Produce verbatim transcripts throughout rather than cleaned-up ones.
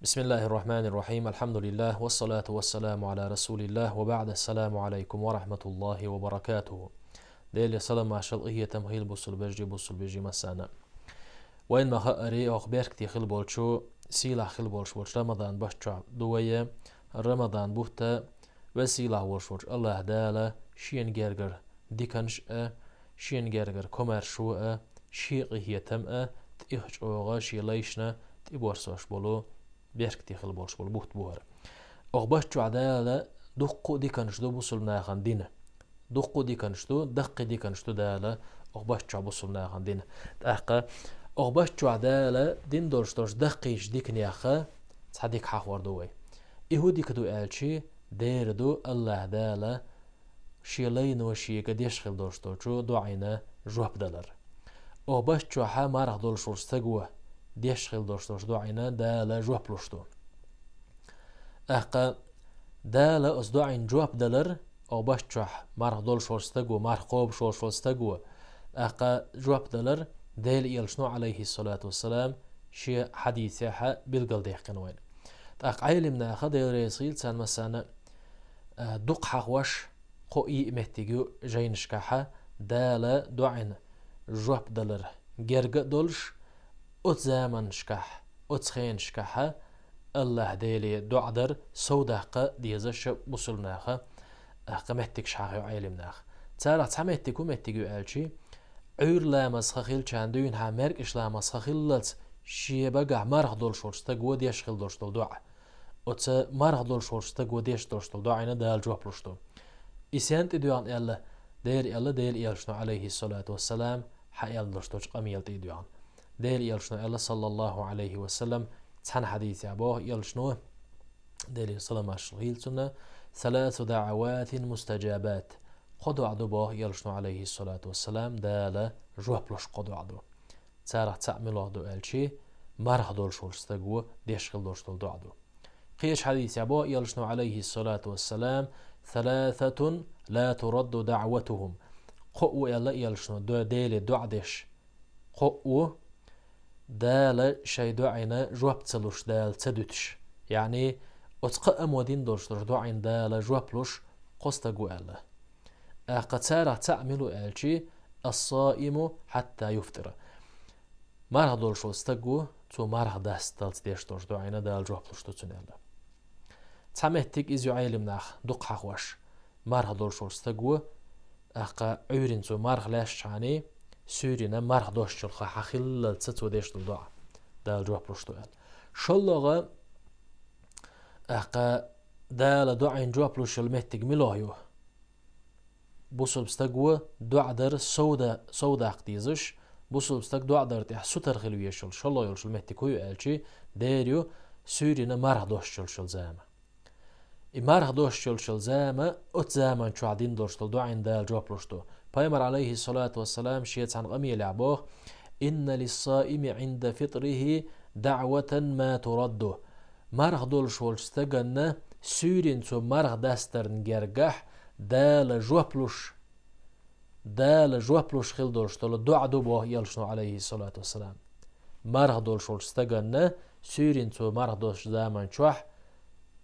بسم الله الرحمن الرحيم. الحمد لله، والصلاة والسلام على رسول الله، وبعد. السلام عليكم ورحمة الله وبركاته. Деле салам, маршал, къахетам хийла бусул бежи, бусул бежи массана. Вайн ма хаъари, ох беркате хила болчу, сийлахь хила болуш болчу Рамадан бутт чохь ду вай. Рамадан бутт вай сийлахь волуш волчу Аллахь Дала шена гергара диканаш а, шена гергара комаьршо а, шен къахетам а, тӀех чӀогӀа шен лайшна тӀеборсош болу беркате хила болуш болу бутт бу хӀара. Ох бутт чохь Дала дуккха а диканаш ду бусулба нахана дина. Дуккха а диканаш ду, даккхий диканаш ду Дала ох бутт чохь бусулба нахана дина. ТӀаккха ох бутт чохь Дала дина долуш долчу даккхийчу диканех цхьа дика хьахор ду вай. И хӀун дика ду аьлчи, дера ду Аллахь Дала шен лайно шега деш хила долуш долчу доӀина жоп далар. Ох бутт чохь марха долуш волчу стаго деш хила долуш долчу доӀина Дала жоп луш ду. ТӀаккха Дала оцу доӀина жоп далар, ох бутт чохь марха долуш волчу стаго, марха кхобуш волуш волчу стаго, тӀаккха жоп далар Делан Элчано, Ӏалайхиссалату вассалам, шен хьадисехь билгалдаьккхина вайна. ТӀаккха Ӏелим наха, Дела реза хийла царна массарна, а, дукха хьахош, кхо-йиъ меттиг ю жайнашкахь Дала доӀина жоп далар герга а долуш, оцу заманашкахь, оцу хенашкахь Аллахь Деле доӀа дар совдаккха дезаш бусулба наха, тӀаккха меттигаш хьахайо Ӏелим наха. Царах цхьа меттиг хӀун меттиг ю аьлчи, Ӏуьйра ламаз хан хилчарна дуьйна хьан маьркӀаж ламаз хан хиллалц шен багахь марха долуш волчу стаго деш хила долуш долу доӀа. Оцу марха долуш волчу стаго деш долуш долу доӀина Дала жоп луш ду. И сен тӀедоьгӀна аьлла, дера аьлла, Делан Элчано, Ӏалайхиссалату вассалам, хьан аьлла долуш долчу къамела тӀедоьгӀна. Делан Элчано аьлла, саллаллаху Ӏалайхи ва саллам, цхьана хьадисехь боху Элчано, Деле салам-маршалла хийла цунна, «Саласу даӀаватин мустаджабат». Кхо доӀа ду боху Элчано, Ӏалайхиссалату вассалам, Дала жоп луш кхо доӀа ду. Царах цхьаъ муьлха ду аьлчи, марха долуш волчу стаго деш хила долуш долу доӀа ду. Кхечу хьадисехь боху Элчано, Ӏалайхиссалату вассалам, «Саласатун ла турадду даӀватухум». Кхо ву аьлла Элчано, до-, Деле доӀа деш. Кхо ву, Дала шайн доӀина жоп ца луш, Дала ца дуьтуш. Яъни, оцу кхаа мо дина долуш долчу доӀина Дала жоп луш кхо стаг ву аьлла. ТӀаккха царах цхьаъ мила ву аьлчи, «Ас-саиму хьатта юфтира». Марха долуш волу стаг ву, цо марха дасталц деш долчу доӀина Дала жоп луш ду цунна аьлла. Цхьа меттиг иза ю Ӏелим нах дукха хьахош. Марха долуш волу стаг ву, тӀаккха Ӏуьйрина цо марха лаьшчхьана, суьйрина марха дошчул хан хьан хиллалца цо деш долу доӀа Дала жоп луш ду аьлла. ШолгӀа, тӀаккха Дала доӀина жоп луш йолу меттиг мила ю? Бусулба стаг ву, доӀа дар совда-, совдаккха дезаш, бусулба стаг доӀа дар тӀехь сутара хила везаш йолу шолгӀа йолуш йолу меттиг хӀун ю аьлчи, дера ю, суьйрина марха дошчул йолу зама. И марха дошчул йолу зама, оцу заман чохь дина долуш долу доӀина Дала жоп луш ду. Пайхамар, Ӏалайхиссалату вассалам, шен цхьана къамелехь боху: «Инна лиссаими Ӏинда фитрихи даӀватан ма турадду». Марха долуш волчу стаганна суьйрина цо марха дастарна гергахь Дала жоп луш, Дала жоп луш хила долуш долу доӀа ду боху Элчано, Ӏалайхиссалату вассалам. Марха долуш волчу стаганна суьйрина цо марха дошчу заман чохь,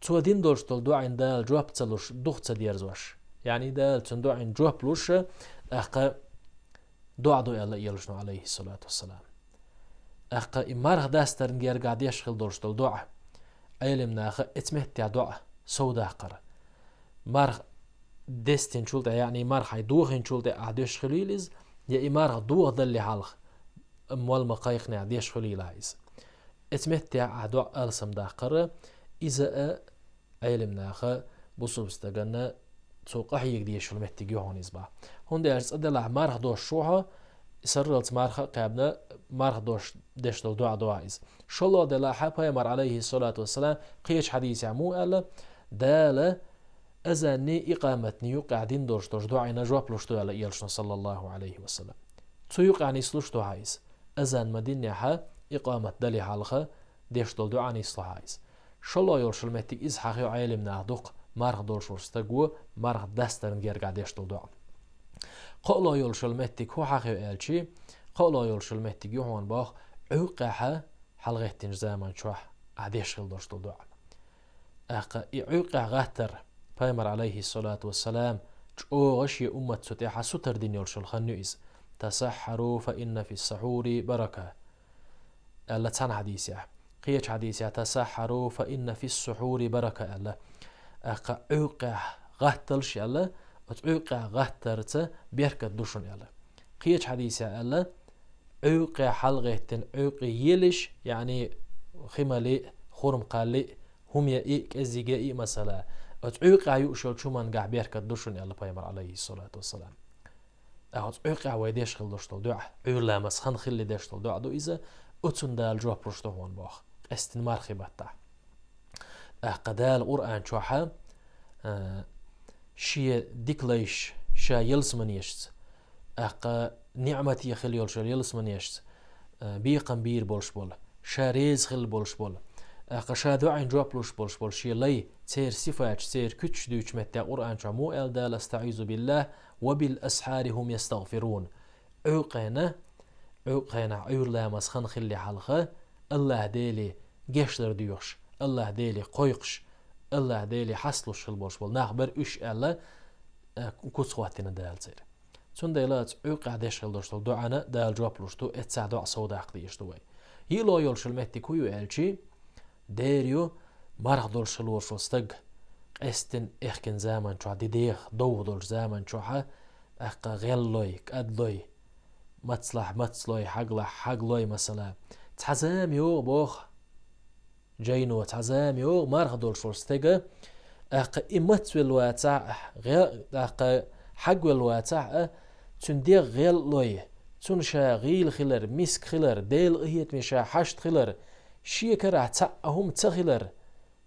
цо дина долуш долу доӀина Дала жоп ца луш, дух ца дерзош. Яъни Дала цуьнан доӀина жоп луш, тӀаккха доӀа ду аьлла Элчано, Ӏалайхиссалату вассалам. ТӀаккха и марха дастарна гергахь деш хила долуш долу доӀа, Ӏелим наха эца меттехь доӀа совдаккхар. Марха дестинчул тӀе, яъни марха хьайн дохийначул тӀе ахь деш хуьлийла иза, я и марха дохадалле хьалха, молла ма кхайкхинехь деш хуьлийла ахь иза. Эца меттехь ахь доӀа алсамдаккхар, иза а Ӏелим наха бусулба стаганна цо къахьега дезаш йолу меттиг ю хьуна иза боху. ХӀунда аьлча цкъа делахь марха дош шу хьо, сарралц марха а кхаьбна, марха дош деш долу доӀа ду ахь иза. ШолгӀа делахь, Пайхамар, Ӏалайхиссалату вассалам, кхечу хьадисехь муха аьлла, Дала азанний икъаматний юккъехь дина долуш долчу доӀина жоп луш ду аьлла Элчано, саллаллаху Ӏалайхи ва саллам. Цу юккъехь нислуш ду хьан иза. Азан ма диннехь, икъамат дале хьалха, деш долу доӀа нисло хьан иза. ШолгӀа йолуш йолу меттиг иза хьахайо Ӏелим наха дукха, марха долуш волчу стаг ву, марха дастарна гергахь деш долу доӀа. КхоалгӀа йолуш йолу меттиг хӀун хьахайо аьлчи, кхоалгӀа йолуш йолу меттиг ю хьуна боху, Ӏуьйкъехь хьалагӀеттинчу заман чохь Ахь деш хила долуш долу дуӀа. ТӀаккха и Ӏуьйкъехь гӀаттар, пайхамар, алейхиссалату вассалам, чӀогӀа шен уммат цу тӀехь сутара дина йолуш йолу хан ю иза. «Тасаххару фа инна фис-сахьури барака», аьлла цхьана хьадисехь. Кхечу хьадисехь: «Тасаххару фа инна фис-сухьури барака», аьлла. ТӀаккха Ӏуьйкъехь гӀатталаш аьлла, оцу Ӏуьйкъехь гӀаттарца беркат ду шуна аьлла. Кхечу хьадисехь аьлла: «Ӏуьйкъе хьалагӀеттина, Ӏуьйкъе елаш, яъни хи малий, хурма кхаллий, хӀума яий, кӀеззиг яий, масала, оцу Ӏуьйкъехь юуш йолчу хӀумангахь беркат ду шуна», аьлла пайхамар, алейхиссалату вассалам. ТӀаккха оцу Ӏуьйкъехь вай деш хила долуш долу дуӀа, Ӏуьйра ламаз хан хилла деш долу дуӀа ду иза, оцунна Дала жоп луш ду хьуна боху, къаьстина мархи баттахь. ТӀаккха Дала Къуръан чохь, а, шен дика лайш, ша ялсаманешца, тӀаккха ниӀмате хила йолуш йолу ялсаманешца, а, бекхам бийр болуш болу, ша реза хила болуш болу, тӀаккха ша дуӀин жоп луш болуш болу шен лай, церан сифаташ, церан куьцаш дуьйцучу меттехь Къуръан чохь муха аьлла Дала: «АстаӀизу биллахь, ва бил асхьари хӀум ястагӀфирун». Ӏуьйкъена, Ӏуьйкъена Ӏуьйра ламаз хан хилла хьалха, Аллахь Деле гечдар доьхуш, Аллахь Деле кхойкхуш, Аллахь Деле хьасталуш хила болуш болу нах бара уьш аьлла, а, куц хӀоттийна Дала церан. Цундела оцу Ӏуьйкъехь деш хила долуш долу дуӀана Дала жоп луш ду, эццахь доӀа сов даккха дезаш ду вай. Йиъ ло йолуш йолу меттиг хӀун ю аьлчи, дера ю, марха долуш хила волуш волу стаг, къаьстина эхкина заман чохь, ди деха довха долчу заман чохь, тӀаккха гӀеллой, кӀадлой, мацлахь мацлой, хьаглахь хьаглой, масала. Цхьа зама йогӀу боху, жайно, цхьа зама йогӀу марха долуш волу стега, тӀаккха и мацвелла вацахь а, гӀе-, тӀаккха хьагвелла вацахь а, цуьнан дегӀ гӀеллой, цунна ша гӀийла хилар, миска хилар, Делан къинхетаме ша хьашт хилар, шен карахь цхьа а хӀума ца хилар,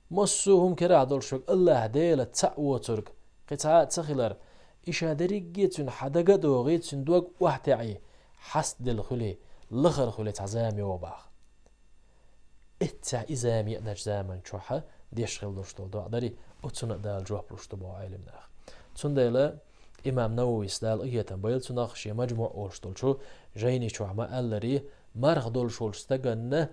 массо а хӀума карахь долуш верг Аллахь Дела цхьаъ воцург кхин цхьа а ца хилар, и ша дерриге а цуьнан хьан дага а догӀий, цуьнан дог охьатаьӀий, хьастаделла хуьлий, лахара хуьлий цхьа зама йогӀу боху. Эццахь и зама еаначу заман чохь деш хила долуш долу доӀа дарий, оцунна а Дала жоп луш ду боху Ӏелам наха. Цундела имам Нававис, Дала къинхетам бойла цунах, шен Маджмуъ олуш долчу жайни чохь ма-аллара, марха долуш волчу стаганна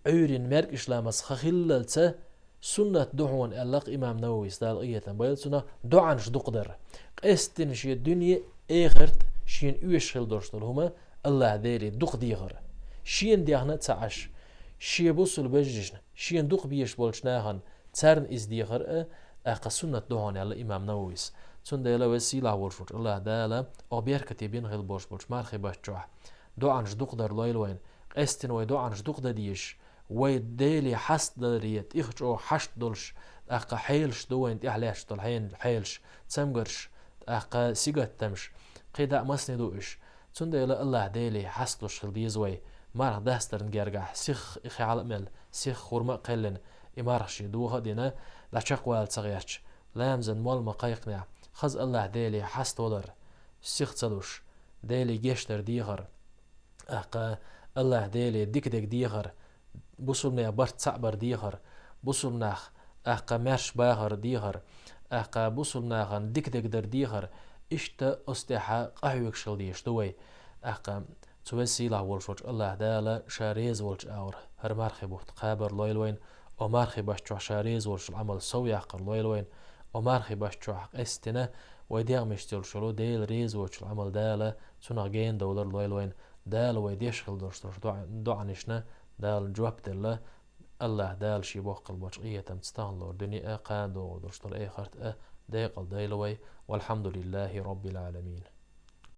Ӏуьйрин маьркӀаж ламаз хан хиллалца суннат ду хьуна аьлла-кх имам Нававис, Дала къинхетам бойла цунах, доӀанаш дукха дар. Къаьстина шен дуьне, эхарт, шена оьшуш хила долуш долу хӀума Аллахь Деле дукха дехар. Шена дехна а ца Ӏаш, шен бусулба вежаршна, шена дукха безаш болчу нахана, царна иза дехар а, тӀаккха суннат ду хьуна аьлла имам Нававис. Цундела веза сийлахь волуш волчу Аллахь Дала оха беркате бина хила болуш болчу мархи баттахь доӀанаш дукха дар лойла вайна. Къаьстина вай доӀанаш дукха дан дезаш, вай Деле хьастадаре тӀех чӀогӀа хьашт долуш, тӀаккха хьелаш ду вайна тӀехь лаьтташ долу хьен-, хьелаш, цамгарш, тӀаккха сингаттамаш, кхидӀа а масане ду уьш. Цундела Аллахь Деле хьасталуш хила деза вай, марха дастарна гергахь сих хьала а мелла, сих хурма а кхаьллина, и марха шен доха а дина, дӀа чекхвала ца гӀерташ, ламазан мол ма кхайкхинехь, хаза Аллахь Деле хьаставалар, сих ца луш, Деле гечдар дехар, тӀаккха Аллахь Деле дика дерг дехар, бусулбанех барт цхьаъ бар дехар, бусулбанах тӀаккха маьрша бахар дехар, тӀаккха бусулбанахана дика дерг дар дехар, иштта оцу тӀехь къахьоьгуш хила дезаш ду вай. ТӀаккха цу веза сийлахь волуш волчу Аллахь Дала ша реза волчу агӀор хӀара мархи бутт кхабар лойла вайна, о мархи баттахь ша реза волчу Ӏамал сов яккхар лойла вайна, о мархи баттахь къаьстина вай дегӀмашца йолуш йолу Дела реза воцчул Ӏамал Дала цунах гена довлар лойла вайна, Дала вай деш хила долуш долчу доӀа-, доӀанашна Дала жоп делла, Аллахь Дала шен боккхал болчу къинхетамца таханлера дуьне а, кхана догӀур долуш долу эхарт а декъал дойла вай. Валхьамдулиллахи Роббил Ӏаламин.